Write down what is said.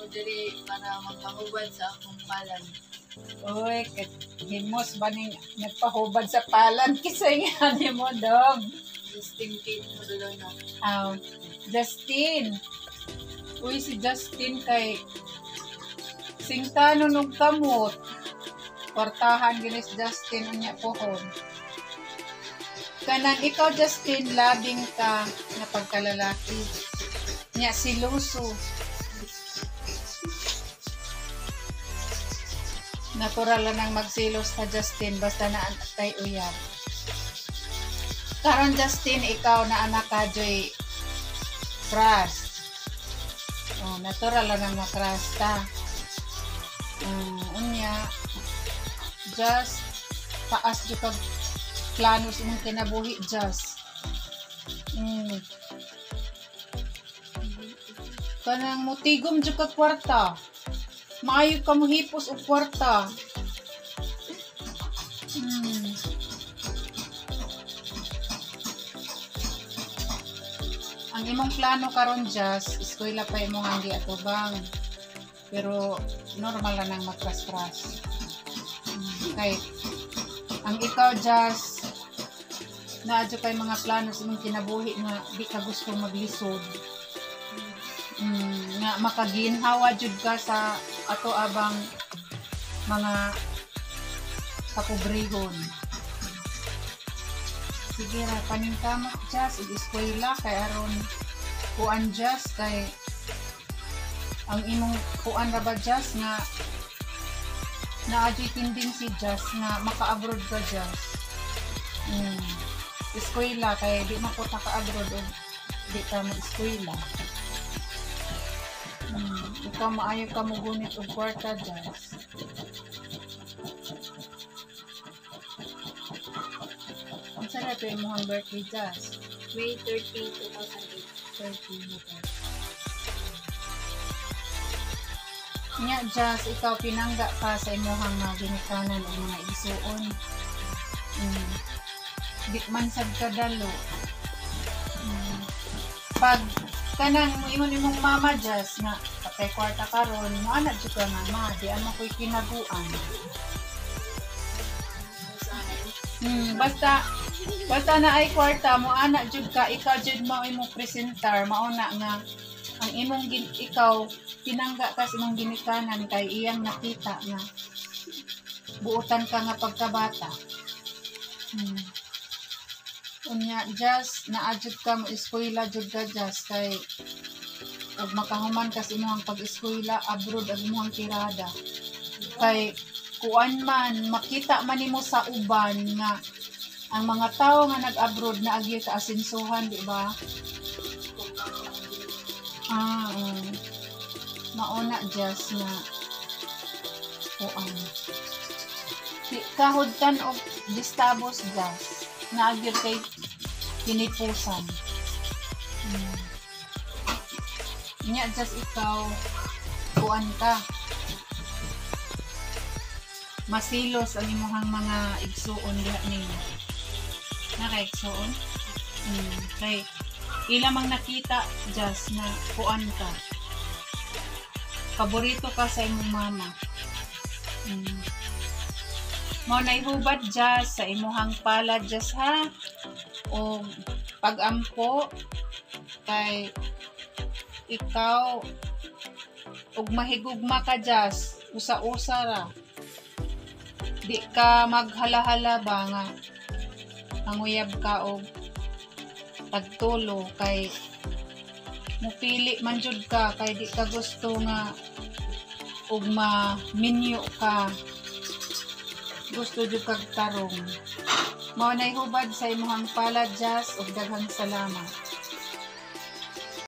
diri para magpahubad sa akong palad. Uy, himos ba ning nagpahubad sa palad kisay nga nimo dong? Justin Kate Madalona. Aw, Justin. Uy, si Justin kay singtano og kamot. Kwartahan gini si Justin unya pohon. Kanang ikaw, Justin, labing ka nga pagkalalaki. Nya si Luso. Natural lang nang magsilos ta, Justin, basta na kay uyab. Karon, Justin, ikaw na anak ka joy crush. Oh, natural lang nang makrush ta. Unya, just taas jud kag plano sa imong kinabuhi, just. Kanang mutigom jud kag kwarta. Maayo ka mohipos og kwarta. Ang imong plano karon, Jas, eskwela pa imong ang giatubang. Pero normal lang nang magkras-kras. Kay ang ikaw, Jas, naa jud kay mga plano sa imong kinabuhi nga di ka gusto maglisod. Nga makaginhawa jud ka sa ato abang mga kapobrehon. Sige ra, paningkamot, Jas, ug eskwela kay aron kuan, Jas, kay ang imong kuan ra ba, Jas, nga naa juy tendency, Jas, nga maka-abroad ka, Jas. Eskwela kay di man ko ta ka-abroad og di ka mag-eskwela. Ikaw maayo ka mogunit og kwarta, Jas. Unsa ra to imong birthday, Jas? May 30, 2008. 30 na to. Nya, Jas, ikaw pinangga ka sa imuhang mga ginikanan o mga igsuon. Di man sad kadalo. Pag kanang moingon imong mama, Jas, nga patay kwarta karon, moana jud ka nga, ma, di ama ko'y kinaguan. Sa akin. Basta na ay kwarta mo ana jud ka, ikaw jud mao imong presentar, mao na nga ang imong ikaw pinangga ka sa imong ginikanan kay iyang nakita nga buotan ka nga pagkabata. Unya, Jas, naa jud ka mo eskwela jud ka, Jas, kay ug makahuman ka sa imong pag-eskwela, abroad ang imong tirada. Kay kuan man makita man nimo sa uban nga ang mga tawo nga nag-abroad na agi sa asensuhan, di ba? Mauna, Jas, na kuan. Di kahudtan og distabos, Jas. Naagir kay kinipusan. Nya, Jas, ikaw kuan ka. Masilos ang imuhang mga igsuon diha nimo. Naka igsuon? Kay ila mang nakita, Jas, na kuan ka. Paborito ka sa imong mama. Mao na ihubad, Jas, sa imuhang palad, Jas, ha. O pagampo kay ikaw ug mahigugma ka, Jas, usa-usa ra. Di ka maghalahala ba nga manguyab ka og tagtulo kay mupili man jud ka kay di ka gusto nga ug ma-minyo ka. Gusto jud kag tarong. Mao nay hubad sa imong palad, Jas, ug daghang salamat.